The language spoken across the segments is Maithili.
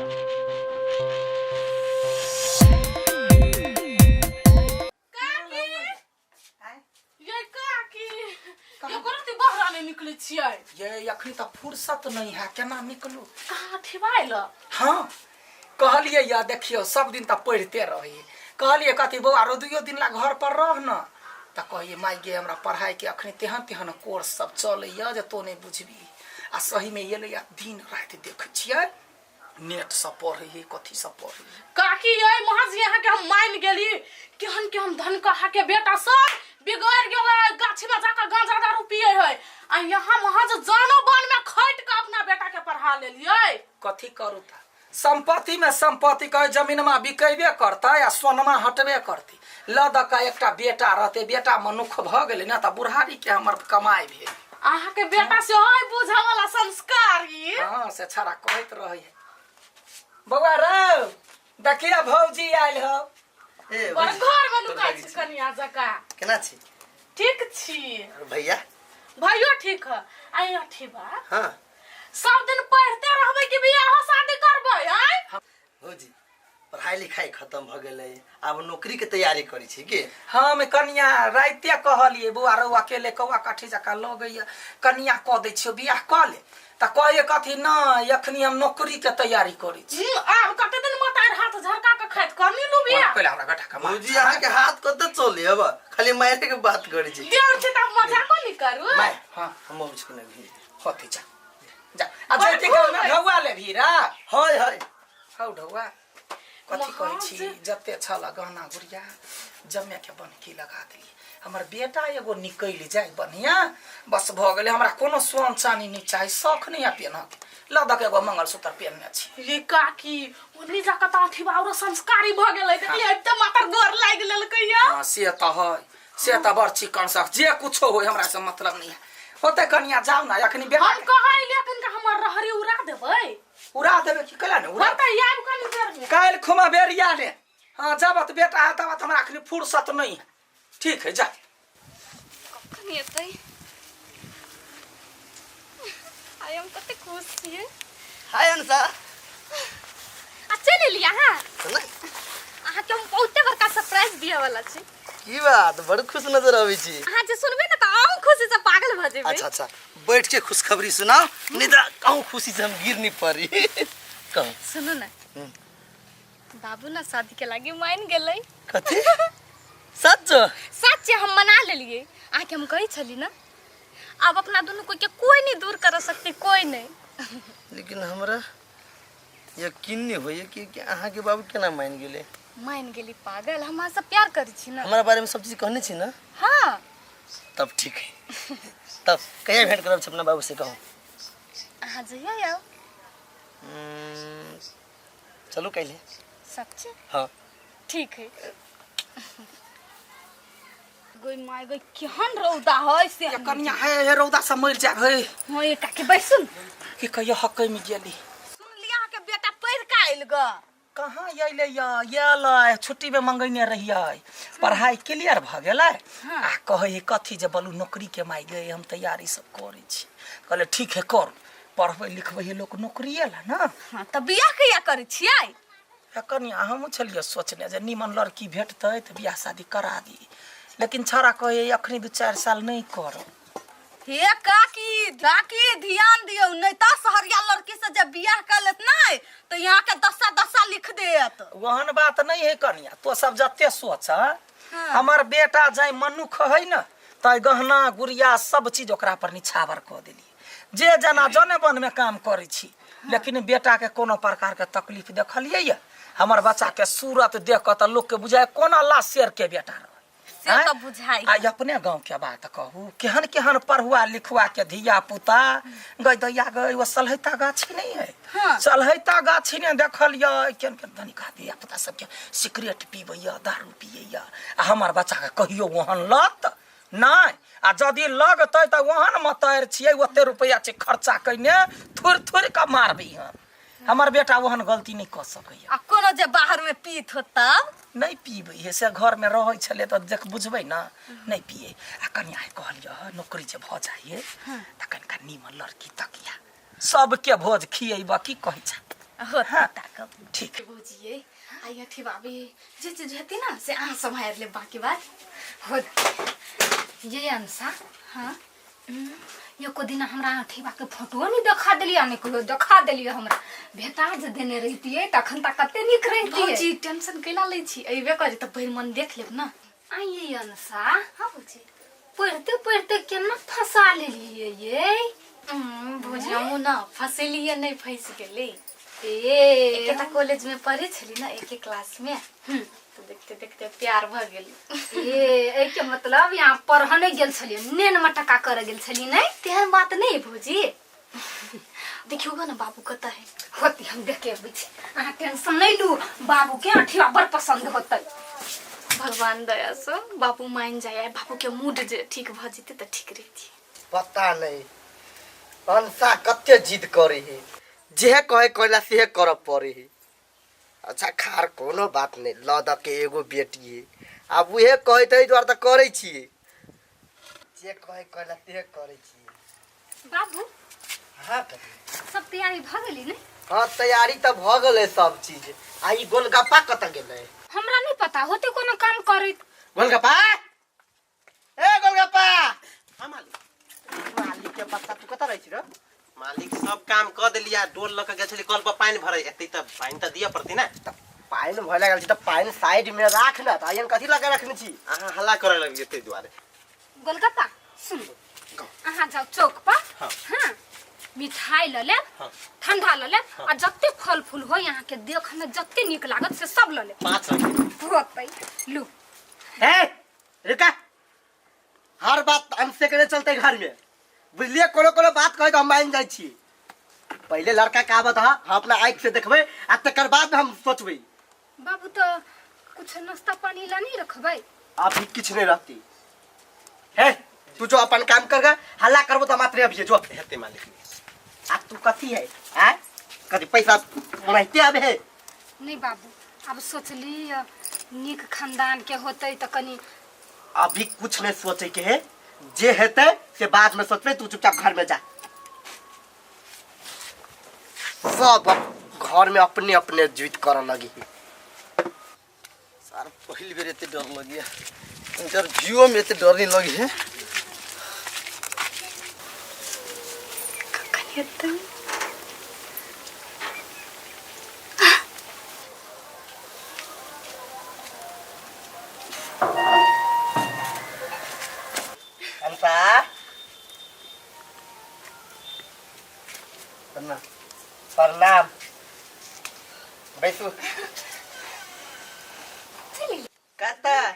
काकी ये काकी ये करती बहरा नहीं निकले छियै। ये अखनी तऽ फुर्सत नहीं है, केना निकलू? कहाँ ठिबाइल? हाँ, कहलिए या देखियो सब दिन तऽ पढ़िते रही। कहलिए कथी बौआ रो दुइयो दिन ला घर पर रह न, तऽ कहिए माय गे हमरा पढ़ाई के अखनी तेहन तेहन कोर्स सब चलैया जे तो नहीं बुझबी। आ सही में एलै या दिन राति देखै छियै नेट सब पढ़ै है, कथी सब पढ़ै है। काकी ये महाजी यहाँ के हम मान गेली, केहन केहन धन कहा के बेटा सब बिगड़ गेलै, गाछी में जाकर गांजा दारू पिए है, आ यहाँ महाज जानो बन में खट के अपना बेटा के पढ़ा लेलियै। कथी करू ता संपत्ति में संपत्ति कहे जमीनमा बिकेबे करतै आ सोनमा हटबे करतै। ल द के एकटा बेटा रहतै, बेटा मनुख भ गेलै ने त बुढ़ारी के हमर कमाई भेल। अहाँ के बेटा से होय बुझे वाला संस्कारी। हाँ से छड़ा कहैत रहै है। बौआ रौ देखिया भौजी आयल हौ। ए, बड़ भौजी, घर में तोर लुकाइ लगै छी छी। कनिया जका। केना छी? ठीक छी। और भैया? भैयो ठीक है। आई अठीबा। हाँ। सब दिन पढ़ते रहबै कि बियाह शादी करबै? आय भौजी पढ़ाई लिखाई खत्म भ गेलै, आब नौकरी के तैयारी करै छी की? हम कनिया राइते कहलिए बौआ रौ अकेले कौआ काठी जकाँ लगैया, कनिया कऽ दै छियौ बियाह कऽ ले। तऽ कहे कथी न एखनी हम नौकरी के तैयारी करै छी। आब कते दिन मोटार हाथ झरका के खाइत करनी लू बियाह? पहिले हमरा बेटा के मार। भौजी अहाँ के हाथ कते चले अब खाली मारे के बात करै छी। देर छै तऽ मजाको नहीं करू। माय हाँ। हम बाबूजी के भेज दे। होते जा जा आ जैते गाँव में ढौआ ले भी रा। हय हय। हौ ढौआ कथी कहै छी, महाज। जते छल गहना गुड़िया जमे के बनकी लगा देलियै। हमर बेटा एगो निकलि जाय बढ़िया बस भऽ गेलै। हमरा कोनो सोन चानी नहि चाही, शौख नहि है पेनह के। लऽ दऽ के एगो मंगलसूत्र पेनने छी। ये काकी ओन्नी जाके तऽ अथी औरो संस्कारी भऽ गेलै, देखलियै एते मातर गोर लागि लेलकै या। हाँ से तऽ है, से तऽ बड़ चिकन शौख, जे कुछो होय हमरा से मतलब नहीं है। होते कनिया जाउ ना अखनी बेटा हम कहै लेकिन हमर रहरी उड़ा देबै। उड़ा देबै की कैला ने उड़ा? होते आबि कनी देर में। काल्हि खुमा बेरिया ने। हाँ जाबत बेटा है तबत हमरा अखनी फुर्सत नहीं है। ठीक है जा। कखन एतै? आइ हम कते खुश छियै। हाय अंसा। आ चलि एलियै अहाँ? सुन। अहाँके हम बहुते बड़का सरप्राइज दिअ वाला छी। की बात, बड़ खुश नजर आबै छी। अहाँ जे सुनबै ने तऽ अहूँ खुशी से पागल भऽ जेबै। अच्छा अच्छा बैठ के खुशखबरी सुनाओ, नहीं तो कहूँ खुशी से हम गिर नहीं पड़ी। कहूँ। सुनू ना, बाबू ना शादी के लागी मान गेलै। कथी? सच? सच, हम मना लेलिए। अहाँके हम कहै छली ना, अब अपना दुनू कोई के कोई नहीं दूर कर सकते, कोई नहीं। लेकिन हमरा यकीन नहीं होइए कि अहाँ के बाबू केना मान गेलै। मान गेली पागल, हम अहाँ से प्यार करै छी ना। हमरा बारे में सब चीज कहने छी ना? हाँ। तब ठीक है। तब कहिया भेंट करब अपना बाबू से कहूँ? अहाँ जइया आउ। चलू काल्हि। सच्चे? हाँ। ठीक है। गई माय गई, केहन रौदा है से। ये कनिया है, हे रौदा से मर जाब है। हाँ ये काकी बैसु न। की कहियो हकै में गेली। सुन लिया अहाँ के बेटा पढ़ के आयल ग। कहाँ अयलै या? आयल छुट्टी में मंगैने रहियै, पढ़ाई क्लियर भऽ गेलै। आ कहै है कथी जे बोलू नौकरी के माय गई, हम तैयारी सब करै छी। कहले ठीक है कर, पढ़बै लिखबै है लोक नौकरिए ला ना। हाँ तऽ बियाह कहिया करै छियै? आ कनिया हमहूँ छलियै सोचने जे नीमन लड़की भेटतै तऽ बियाह शादी करा दी, लेकिन छौड़ा कहै अखनी 2-4 साल नहीं करब। हे काकी काकी ध्यान दियौ, नहीं तऽ शहरिया लड़की से जब बियाह कर लेत नहीं तो यहाँ के दशा दशा लिख देत। ओहन बात नहीं है कनिया, तो सब जते सोच। हमर बेटा जाय मनुख है न, तै गहना गुड़िया सब चीज ओकरा पर निछावर कऽ देलियै। जे जना जने वन में काम करै छी, लेकिन बेटा के कोनो प्रकार के तकलीफ देखलियै या? हमर बच्चा के सूरत देख कऽ तऽ लोक के बुझाय कोना लाशेर के बेटा रहे। से आँय? तऽ बुझाइ। आ अपने गांव के बात कहू, केहन केहन पढ़ुआ लिखुआ के धिया पुता गई दैया गई, वो सलहैता गाछी नहीं है। हाँ। सलहैता गाछी ने देखल या केहन केहन धनिका धिया पुता सबके सिगरेट पीबैया, दारू पियैया, आ हमर बच्चा के कहियो ओहन लत नहीं। आ यदि लगतै तऽ ओहन मतैर छियै, ओते रुपैआ छै खर्चा कयने थोड़ि थोड़ि कऽ मारबै हम। हमर बेटा ओहन गलती नहीं कऽ सकैया। आ कोनो जे बाहर में पीत हो तब? नहीं पीबै है, से घर में रहै छलै तऽ देख बुझबै ना, नहीं पिए। आ कनिया कहलियै हँ, नौकरी जे भऽ जाइए तऽ कनिका नीमन लड़की तकिया, सबके भोज खियेबऽ, की कहै छ? होत हाँ। ताकब। ठीक। भौजी आई अथी बाबी जे चीज हेतै ना से अहाँ सम्हारि लेब, बाकी बात होत। ये अंशा, हाँ एको दिन हमरा अठीबा के फोटो नहीं देखा देलियै, नहीं कहियो देखा देलियै। हमरा भेटा जे देने रहितियै तखन तऽ कते नीक रहितियै। भौजी टेंशन कैला लै छी, अयबे करी तऽ भरि मन देख लेब ना। आइए अंशा। हाँ भौजी। पढ़ते पढ़ते केना फंसा लेलियै ये? भौजी हमहूँ ना फसेलियै, नहि फंसि गेलै। ए एकेटा कॉलेज में पढ़ै छली ना, एके क्लास में, तो देखते देखते प्यार भऽ गेल। ए एहिके मतलब यहाँ पढ़ऽ नहि गेल छलियै, नेन मटका करऽ गेल छली? नहि, तेहन बात नहीं भौजी। देखियौ ग ना बाबू कतऽ है। होती, हम देखे अबै छी, अहाँ टेंशन नहि लू। बाबू के अठिया बड़ पसंद होतै। भगवान दया से बाबू मान जाए, बाबू के मूड जे ठीक भऽ जेतै तऽ ठीक रहितियै। पता नहीं अंशा कते जिद करे है, जेहे कहे कहला सेहे करऽ पड़े है। अच्छा खार कोनो बात नहीं, ल द के एगो बेटी है, आब उहे कहै ताहि दुआरे तऽ करै छियै, जे कहे कहला सेहे करै छियै। बाबू। हाँ कथी? सब तैयारी भऽ गेली ने? हाँ तैयारी तऽ भऽ गेलै सब चीज। आ ई गोलगप्पा कतऽ गेलै? हमरा नहि पता, होते कोनो काम करैत। गोलगप्पा, ए गोलगप्पा। हाँ मालिक। मालिक के बच्चा, तू कतऽ रहै छी रे? मालिक सब काम कऽ देलियै आ डोल लऽ कऽ गेल छलियै कल पर पानि भरै, एतै तऽ पानि तऽ दिअ पड़तै ने। तऽ पानि भरे लागल छी तऽ पानि साइड में राख ने, तऽ एहन कथी लगा रखने छी? अहाँ हल्ला करऽ लगलियै ताहि दुआरे। गोलगप्पा सुन, अहाँ जाउ चौक पर। हाँ। हाँ, मिठाई लऽ लेब। हाँ। ठंडा लऽ लेब आ जते फल फूल हो अहाँके देख में जते नीक लागत से सब लऽ लेब। 5 रंग होतै, लू। ए रुका, हर बात हमसे के चलते घर में, बुझलिए? कोनो कोनो बात कहे तो हम मान जाइ छी। पहले लड़का के आबत हा, हम अपना आँख से देखबै आ तकर बाद हम सोचबै। बाबू तो कुछ नाश्ता पानी ला नहीं रखबै? अभी किछु नहीं रहती हे, तू जो अपन काम कर, हल्ला करबो तो मात्र अभी जो हेतै मालिक। आ तू कथी है आ कथी पैसा ओनाहिते आबे है? नहीं बाबू, अब सोचली नीक खानदान के होतै तऽ कनी। अभी कुछ नहीं सोचे के है, जे हेतै से बाद में सोचबै, तू चुपचाप घर में जा। सब अब घर में अपने अपने जीत करऽ लगी है। सर पहिल बेर एते डर लगिया, इंटरव्यूओ में एते डर नहीं लगी है। कखन हेतै? अंसा, प्रणाम। प्रणाम, बैसू। कतऽ?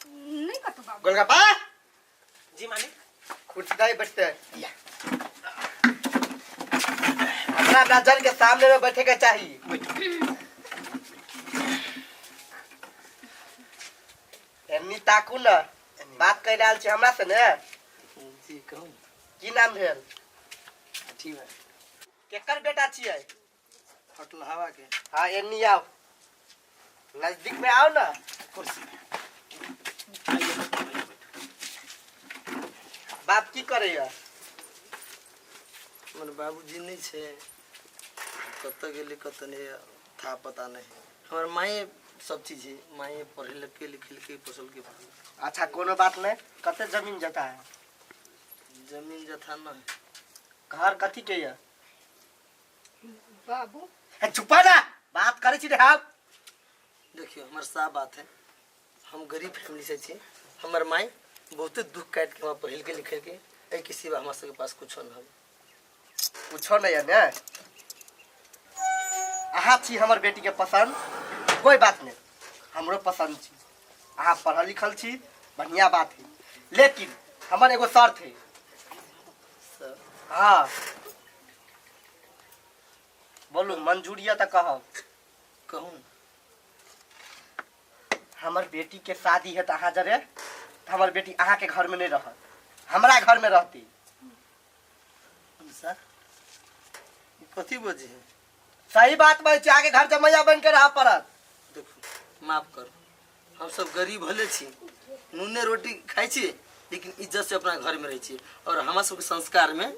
नहीं कतौ बाबू। गोलगप्पा। जी मालिक। कुर्सी दाई बैठते, अपना नजर के सामने में बैठे के चाहिए। एन्नी ताकू न, बात कहि रहल छी हमरा से ने। जी कहू। की नाम भेल? ठीक है। केकर बेटा छियै? होटल हवा के। हाँ एन्नी आओ, नजदीक में आओ ना। कुर्सी। बाप की करैया? हमर बाबूजी नहीं छे, कतऽ गेलै कतऽ नहीं था पता नहीं। हमर माये सब चीज है, माये पढ़ेलकै लिखेलकै पोसलकै पाललकै। अच्छा कोनो बात नहीं, कते जमीन जता है? जमीन जथा न है। घर कथी के है? बाबू। ए, चुपा ना, बात करे छी रे हम। देखियो हमर साफ बात है, हम गरीब फैमिली से छी, हमर माय बहुते दुख काटि के हमरा पढ़ेलकै लिखेलकै, एहिके सिवा हमरा सबके पास कुछो न है। कुछो नहीं है ने? अहाँ छी हमर बेटी के पसंद, कोई बात नहीं, हमरो पसंद छी, अहाँ पढ़ल लिखल छी, बढ़िया बात है, लेकिन हमर एगो शर्त है। सर। हाँ बोलू, मंजूर यऽ तऽ कहब। कहू। हमर बेटी के शादी है तऽ अहाँ जरे, तऽ हमर बेटी अहाँ के घर में नहीं रहत, हमरा घर में रहती। सर ई कथी बजे है? सही बात बजै छी, अहाँके घर जमैया बन के रहऽ पड़त। देखू माफ करू, हम सब गरीब भले छी, नूने रोटी खाइ छी, लेकिन इज्जत से अपना घर में रहै छी, और हमरा सबके संस्कार में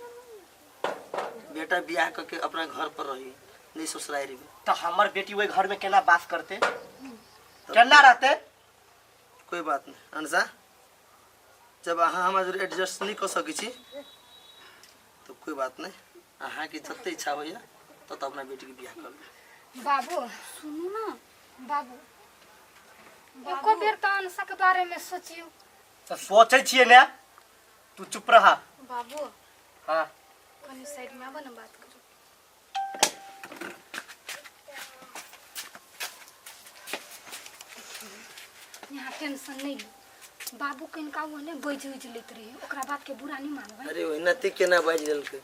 बेटा बियाह करके अपना घर पर रही, नहि ससुरारिमे। तऽ हमर बेटी ओहि घरमे केना बास करतै, केना रहतै? कोई बात नहीं अनसा, जब अहाँ हमरा जोरे एडजस्ट नहीं कऽ सकै छी तो कोई बात नहीं, अहाँके जते इच्छा होइए तत अपना बेटीके बियाह कर लू। बाबू सुनू ना बाबू, एको बेर तऽ अनसा के बारे में सोचियो। तऽ सोचै छियै ने, तू चुप रह। बाबू। हाँ। कनी साइड में आबो ना, बात करू। यहाँ टेंशन नहीं ली बाबू, कनिका ओहने बजि उजि लैत रही, ओकरा बात के बुरा नहीं मानबै। अरे ओहिना ते केना बाजि देलकै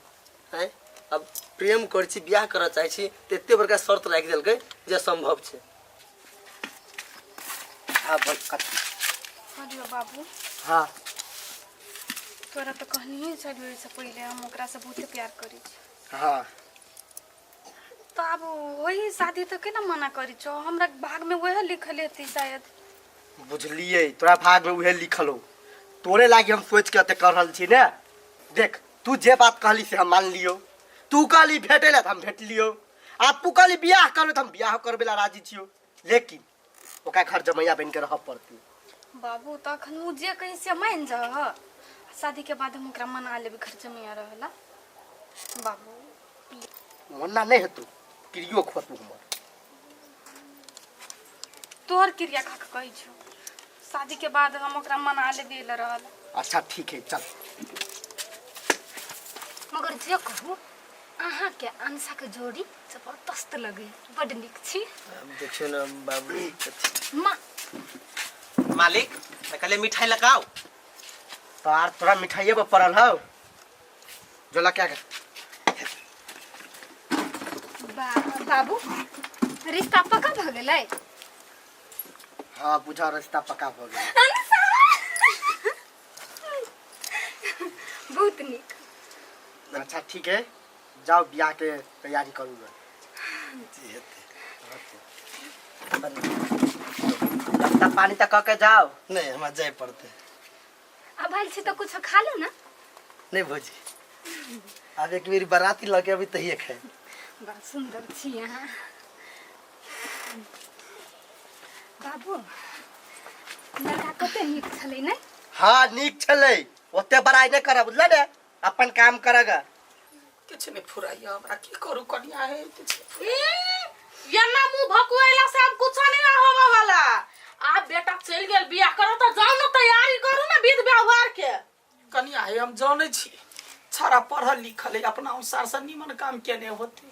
आँय? अब प्रेम करै छी, बियाह करऽ चाहै छी तऽ एते बड़का शर्त राखि देलकै जे असम्भव छै। हाँ बोल, कथी? कहलियौ बाबू। हाँ। तोरा तऽ कहनिये छलियौ एहिसँ पहिले, हम ओकरासँ बहुते प्यार करै छी। हाँ। तऽ आब वही शादी तऽ केना मना करै छौ? हमरा भागमे वएह लिखल हेतै शायद। बुझलियै, तोरा भाग में उहे लिखल हो। तोरे लागी हम सोच के एते कर रहल छी ने। देख, तू जे बात कहली से हम मान लियो। तू कहली भेटे ला तऽ हम भेटलियो, आ तू कहली बियाह करबे तऽ हम बियाह करबे ला राजी छियो, लेकिन ओकरा घर जमैया बन के रह पड़ती। बाबू, तऽ अखन ओ जे कही से मान जाह, शादी के बाद हम ओकरा मना लेबै घर जमैया रहला। बाबू। ओना नहीं हेतु, क्रियो खोतू हमर। तोहर क्रिया खा के कहै छौ, शादी के बाद हम ओकरा मना लेबै लए रहल। अच्छा ठीक है, चल। मगर जे कहू, अहाँके अनसा के जोड़ी जबरदस्त लगे, बड नीक छी। आब देखियौ ने बाबू कथी। माँ। मालिक, तऽ कहलियै मिठाई लगाओ। तो आर तोरा मिठाइए पर पड़ल हौ, जो लगा के। बाबू, रिश्ता पक्का भऽ गेलै? हाँ, बुझा रिश्ता पक्का भऽ गेल। अनसा, बहुत नीक। अच्छा ठीक है, जाओ बियाह के तैयारी करू। जी हेतै। नाश्ता पानी तऽ कऽ के जाओ। नहि, हमरा जाय पड़तै। अब आयल छी तऽ कुछ खा लू ना। नहि भौजी, आब एक बेर बाराती लऽ के अभी तहिए खाय। बड़ा सुन्दर छी अहाँ बाबू। लड़का कते नीक छलै ने? हाँ, नीक छलै। ओते बड़ाई नहि करब, बुझल ने? अपन काम करग। किछु नहि फुराइया हमरा, की करू कनिया हे, किछु नहि। एना मुंह भकुएला से आब कुछो नहीं होवे वाला। आब बेटा चलि गेल बियाह करो तऽ जाउ ने, तैयारी करू ने विध व्यवहार के। कनिया हे, हम जानै छी छाड़ा पढ़ल लिखल है, अपना अनुसार से निमन काम केने होते,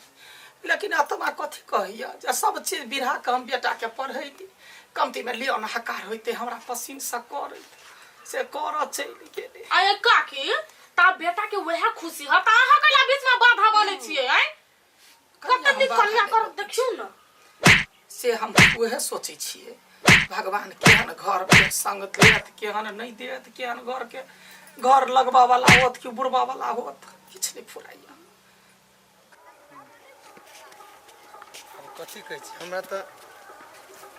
लेकिन आत्मा कथी कहैया जे सब चीज बिरहा के हम बेटा के पढ़ैली, कमती में लियो न हकार होइते, हमरा पसीन से करैत से कर चलि गेलै। अरे काकी, ता बेटा के वएह खुशी ह, ता अहाँ कैला बीच में बाधा बनै छियै? आँय, कते नीक कन्या कर, देखियौ ने। से हम उहे सोचै छियै, भगवान केहन घर के संग देत, केहन नहि देत, केहन घर के घर लगबा वाला होत कि बुढ़बा वाला होत, किछु नहि फुराइया। हम कथी कहै छी, हमरा तऽ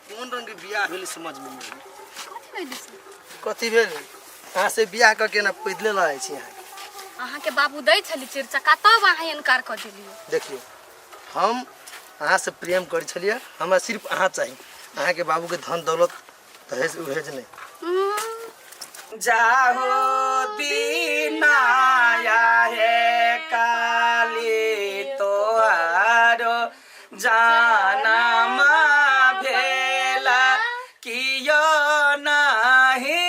कोन रंगके बियाह भेलै समझमे नहि आयल। कथी भेलै से? कथी भेल? अहाँ से बियाह कऽ के ना पैदले लऽ जाइ छी अहाँके। अहाँके बाबू दै छली चारि चक्का, तब अहाँ इनकार कऽ देलियै। देखियौ, हम अहाँसँ प्रेम करै छलियै, हमरा सिर्फ अहाँ चाही, अहाँके बाबूके धन दौलत दहेज उहेज नहि। जाहो दीनाया हे काली तोहारो जानमा भेला, कियो नाही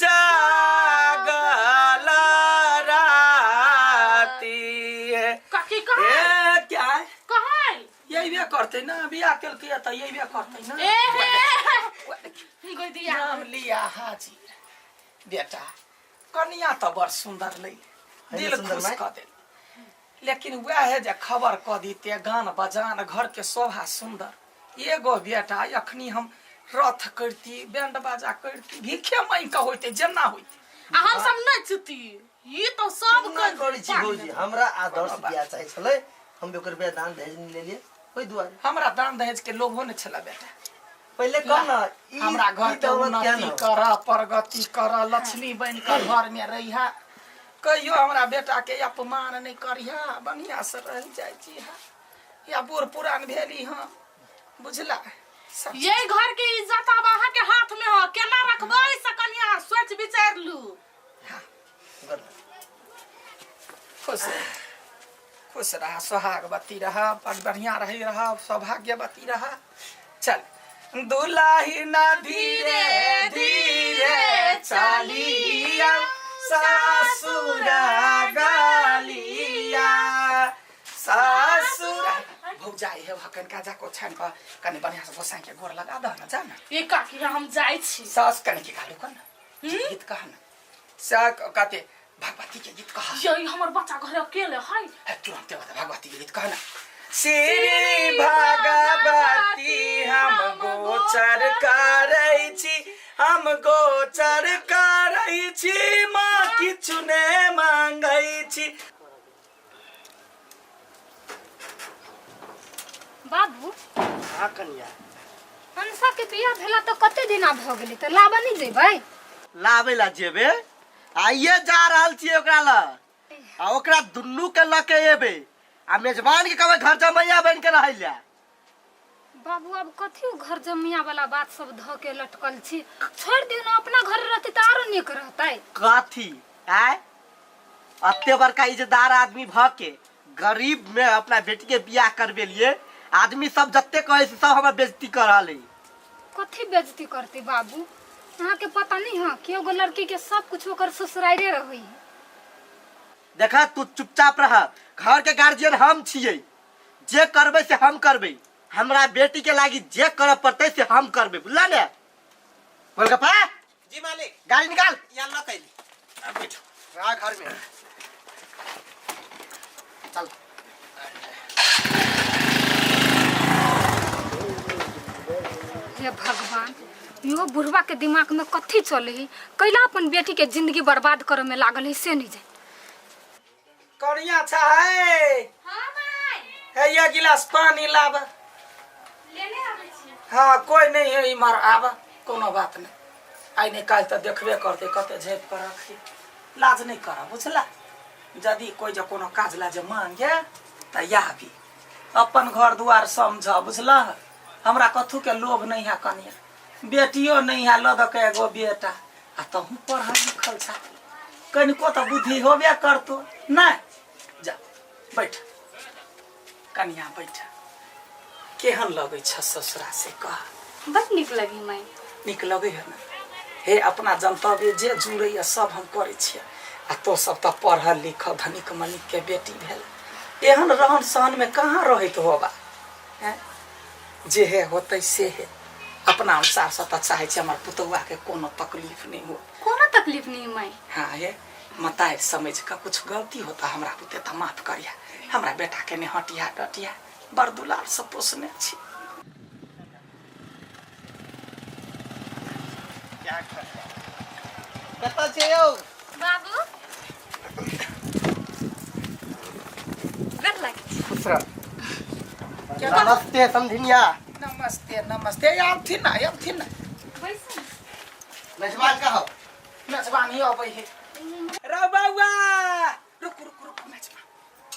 जागल राती। काकी, कहाँ? ए क्या? कहाँ? यही करते ना, बियाह केलकै तऽ यही करते ना। ए हे गोदिया। नाम लिया हाजिर। बेटा, कनिया तऽ बड़ सुन्दर लै, दिल सुन्दर खुश माय? कऽ देल, लेकिन वएह है जे खबर कऽ दीते, गान बजान, घर के शोभा सुन्दर। एगो बेटा, अखनी हम रथ करती, बैंड बाजा करती, भीखे मांगि कऽ होइते जेना होइते। आ हम सब नहि चुती ई तो सब केना करै छी भौजी? हमरा आदर्श बियाह चाहै छलै, हम ओकर बियाह दान दहेज नहि लेलियै ओहि दुआरे। हमरा दान दहेज के लोभो नहि छलै बेटा। पहिले कह न, ई हमरा घर ई के दौलत उन्नति किया न हो? कर, प्रगति कर, लक्ष्मी बन के घर में रहिहा, कहियो हमरा बेटा के अपमान नहीं करिहा, बढ़िया से रह जाइ छी। या बूढ़ पुरान भेली हँ बुझला सब ये घर के इज्जत अब अहाँ के हाथ में हो केना रखबै से कनिया सोच विचार लू खुश रह खुश रह सोहागवती रह बड़ बढ़िया रही रह सौभाग्यवती रह चल दुलाही ना धीरे धीरे चलिया सासुरा गालिया सासुरा भौजाई है वहाँ कनका जाको छान पर कनि बढ़िया से गोसाई के गोर लगा दह ना जा ना ये काकी हम जाइ छी सास कनि के गालू कर ना गीत कह ना सा कहते भगवती के गीत कह ये हमर बच्चा घर अकेले है है तुरंते बता भगवती के गीत कह ना श्री भगवती हम गोचर करै छी हम गोचर करै छी माँ किछु ने मांगै छी बाबू हाँ कनिया हंसा के बियाह भेला तऽ कते दिना भऽ गेलै तऽ लाबऽ नहि जेबै लाबै ला जेबे आइए जा रहल छियै ओकरा लग आ ओकरा दुनू के लऽ के एबे आ मेजबान के कहबै घर जमैया बन के रहै ला बाबू आब कथी ओ घर जमिया वाला बात सब धऽ के लटकल छी छोड़ि दियौ ने अपना घर रहतै तऽ आरो नीक रहतै कथी आय अते बड़का इज्जतदार आदमी भ के गरीब में अपना बेटी के बियाह करबेलिए आदमी सब जते कहे से सब हमर बेइज्जती कर रहल है कथी बेइज्जती करतै बाबू अहाँके पता नहीं है कि एगो लड़की के सब कुछ ओकर ससुरारे रहै है देखा तू चुपचाप रह घर के गार्जियन हम छियै जे करबै से हम करबै हमरा बेटी के लागी जे करऽ पड़तै से हम करबै बुझला ने गोलगप्पा जी मालिक गाड़ी निकाल यहाँ लऽ के अयली बैठो आ घर में चल हे भगवान यो बुढ़वा के दिमाग में कथी चले है कैला अपन बेटी के जिंदगी बर्बाद करे में लागल है से नहीं जाए कनिया छै हाँ माय हे ये गिलास पानी लाब लेने आबै छी हाँ कोई नहीं है इम्हर आब कोनो बात नहीं आइ नहीं काल्हि तऽ देखबे करतै कते झाँपि कऽ रखी लाज नहीं करब बुझला यदि कोई जे कोनो काज ला जे मांगे तऽ आबी अपन घर दुआर समझ बुझला हमरा कथू के लोभ नहीं है कनिया बेटियो नहीं है लऽ दऽ के एगो बेटा आ तहूँ पढ़ल लिखल छा कनिको तऽ बुद्धि होबे करतो नहीं जा बैठ कनिया बैठ केहन लगै छ ससुरा से कह बड़ नीक लगी माई नीक लगै है ने हे अपना जनतव्य जे जुड़ैए सब हम करै छियै आ तो सब तऽ पढ़ल लिखल धनिक मनिक के बेटी भेल एहन रहन सहन में कहाँ रहैत होबा हैं जे हे होतै से हे अपना अनुसारसँ तऽ चाहै छी हमर पुतौआके कोनो तकलीफ नहि हो कोनो तकलीफ नहीं माई हाँ हे मतारि समझ कऽ कुछ गलती होता हमरा बुते तऽ माफ करिया हमरा बेटाके नहि हटिया डटिया बड़ दुलारसँ पोसने छी कतऽ छै यौ बाबू गोर लागै छी। खुश रह नमस्ते समधिनिया नमस्ते नमस्ते आबथिन ने आबथिन ने बैसू ने। मेजबान कहो मेजबान ही अबै है रे बौआ रुक रुक रुक मेजबान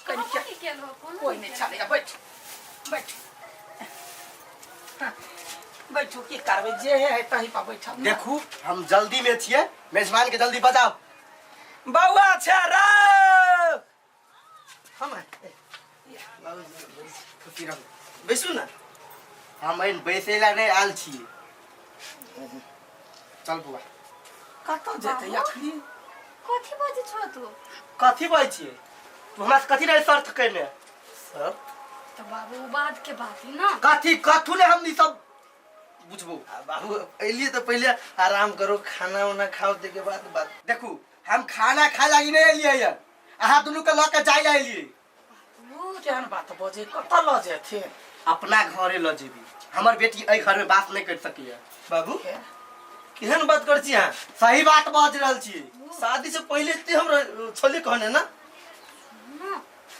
कनि क्या की केलहो कोनो कोई नहीं चलेगा बैठ बैठ हाँ, बैठू की करबै जे है तही पर बैठब ने। देखू हम जल्दी में छियै मेजबान के जल्दी बजाओ बौआ छै रे हम खुशी रहू बैसू ने हम एहन बैसै ला नहि आयल छी चल बुआ कतऽ जेतै अखनी कथी बजै छौ तू कथी बजै छियै तू हमरा से कथी रहे शर्त केने सर तऽ बाबू बाद के बात है ना कथी कथू ने हम ई सब बुझबो आ बाबू एलिए तऽ पहिले आराम करो खाना उना खाओ ताहिके बाद बात देखू हम खाना खाय लागी नहि एलियै हन अहाँ दुनू के लऽ के जाय ला एलियै केहन बात बजै कतऽ लऽ जेथिन अपना घरे लऽ जेबी हमर बेटी एहि घर में बात नहि कर सकैया बाबू केहन बात कर छी अहाँ सही बात बाज रहल छी शादी से पहिले एते हम छलिए कहने ना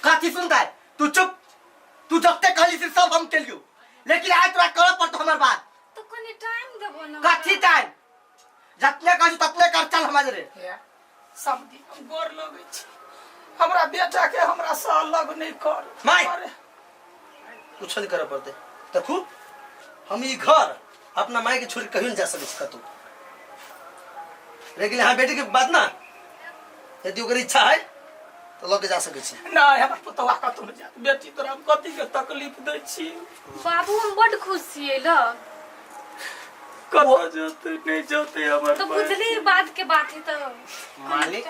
कथी सुनता है तू चुप तू जते कहली से सब हम केलियो लेकिन आज तोरा करऽ पड़तो हमर बात तो कनी टाइम देबो ना कथी टाइम जतने कहै छी ततने कर चल हमरा रे हे समधी हम गोर लगै छी हमरा बेटा के हमरा से अलग नहि कर माय! अरे, कुछो नहीं करे पड़ते। देखू हम ई घर अपना माय के छोड़ के कहियो नहीं जा सकै छी कतौ। लेकिन अहाँ बेटी के बात ना, यदि ओकर इच्छा है तो लऽ के जा सकै छी। नहीं हमर पुतवा कतौ नहीं जात। बेटी तोरा हम कथी के तकलीफ दै छी? बाबू हम बड खुश छियै ल। कतौ जते नहीं जते हमर तो बुझली बाद के बात है तो मालिक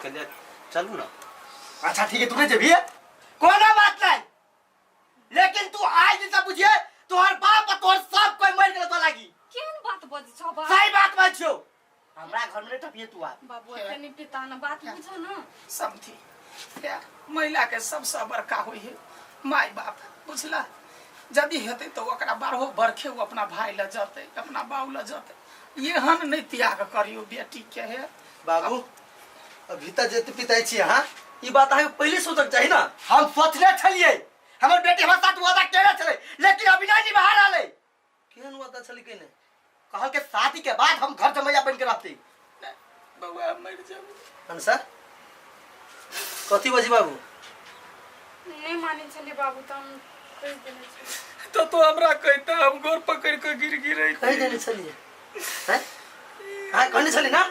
कहलिए चलू ना। अच्छा ठीक है, तू नहीं जेबही कोनो बात नहीं, लेकिन तू आज दिन से बुझिए तोहर बाप और तोहर सब कोई मर गेल तो लागी। केहन बात बजै छौ बाप? सही बात बात छौ, हमरा घर में नहीं टपिए तू आ। बाबू एते पिता ना बात बुझो ना। समझी यार, महिला के सबसे बड़का होई है माय बाप, बुझला? यदि हेतै तो ओकरा बारहो बरखे ओ अपना भाई ल जतै, अपना बाऊ ल जतै। एहन नहीं त्याग करियो बेटी के है। बाबू अभी तक जे पिताई छी अहाँ, ई बात अहाँके पहिले सोचक चाही ना। हम सोचले छलियै हमर बेटी हमर साथ वादा केने छलै, लेकिन अभी नहीं निभा रहलै। केहन वादा छलै केने? कहल के शादी के बाद हम घर जमैया बन के रहती। बउआ मर जाबे। अंसा कथी बजी बाबू? नहीं माने छलियै बाबू तो हम कहि देने छलियै। तो तो हमरा कहता हम गोर पकड़ के गिर गिर कहि देने छलियै हैं? अहाँ कहने छलियै ना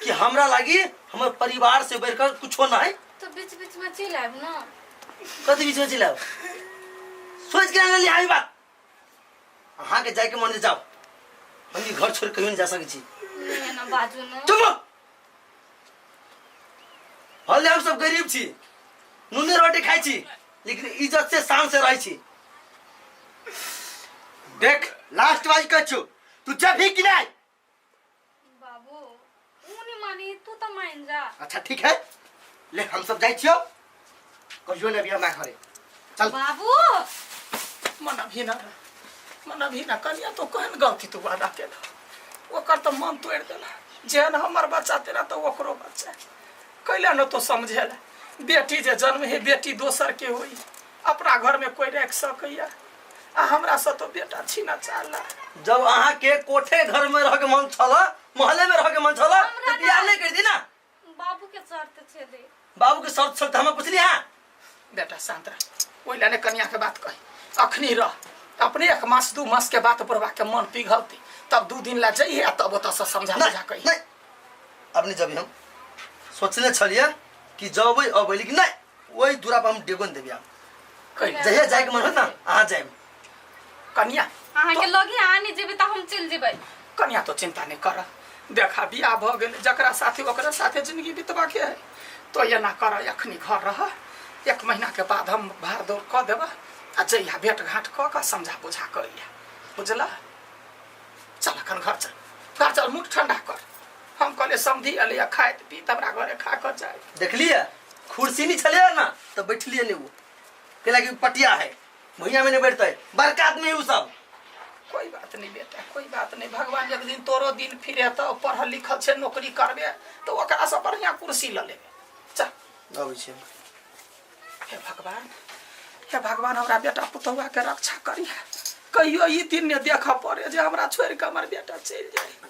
कि हमरा लागी हमर परिवार से बढ़कर कुछो नहीं। तो बीच बीच में चलि आयब ना। कथी बीच में चलि आयब? सोच के आनलियै अहाँ ई बात। अहाँ के जाय के मन जाओ, हम ई घर छोड़ कहियो नहीं जा सकै छी। नहीं ना बाजू ना। चुप। भले हम सब गरीब छी, नूने रोटी खाइ छी, लेकिन इज्जत से शान से रहै छी। देख लास्ट बार कहै छौ, तू जेबही कि नहीं? बाबू ऊ नहीं मानी, तू तो मान जा। अच्छा ठीक है, ले हम सब जाइ छियौ, कहियो नहीं अभी हमरा घरे चल। बाबू मन अभी ना, मन अभी ना कनिया तो कहन गलती तू वादा केला, ओकर तो मन तोड़ देला। जेहन हमर बच्चा तेरा तो ओकरो बच्चा कैला न तो समझेला। बेटी जे जन्म है बेटी दोसर के होई, अपना घर में कोई रख सकैया, आ हमरा से तो बेटा छीना चाहला। जब अहाँ के कोठे घर में रह के मन छल, महले में रह के मन छल, तो बियाह नहीं कर दी ना। बाबू के शर्त छेले। बाबू के शर्त छल त हम पुछली हां। बेटा शांत रह, ओइ ला कनिया के बात कही अखनी रह, अपने एक मास दू मास के बात बुढ़वा के मन पिघलती तब 2 दिन ला जइहे आ तब ओतऽ से समझा बुझा कही। नहीं अपने जब हम सोचने छलिए कि जबै अबै, लेकिन नहीं ओहि दूरा पर हम डेगो नहीं देबै। आब कही जहिया जाए के मन होत ना अहाँ जाएब। कनिया अहाँ के लगे अहाँ नहीं जेबै त हम चलि जेबै। कनिया तो चिंता नहीं कर, देखा बियाह भ गेल, जकरा साथे ओकरा साथे जिंदगी बितबा के है, तो एना कर अखनी घर रह, 1 महीना के बाद हम भाड़ दौड़ क देबा आ जइहा भेंट घाट क के समझा बुझा क अइहा, बुझला? चल अखन घर चल, घर चल, मुँह ठंडा कर। हम कहले समझी अले आ खाइत पीत हमरा घरे खा क जाए। देखलिए कुर्सी नहीं छलिए ना तो बैठलिए नहीं, वो कहला कि पटिया है भैया में नहीं बैठते, बड़का आदमी है वो सब। कोई बात नहीं बेटा, कोई बात नहीं, भगवान एक दिन तोरो दिन फिरे तो पढ़ल लिखल छे नौकरी करबे तो ओकरा से बढ़िया कुर्सी ल लेबे। चल अबै छी। हे भगवान, हे भगवान हमरा बेटा पुतहुआ के रक्षा करिहे, कहियो ई दिन ने देखऽ पड़े जे हमरा छोड़ के हमर बेटा चलि जाए।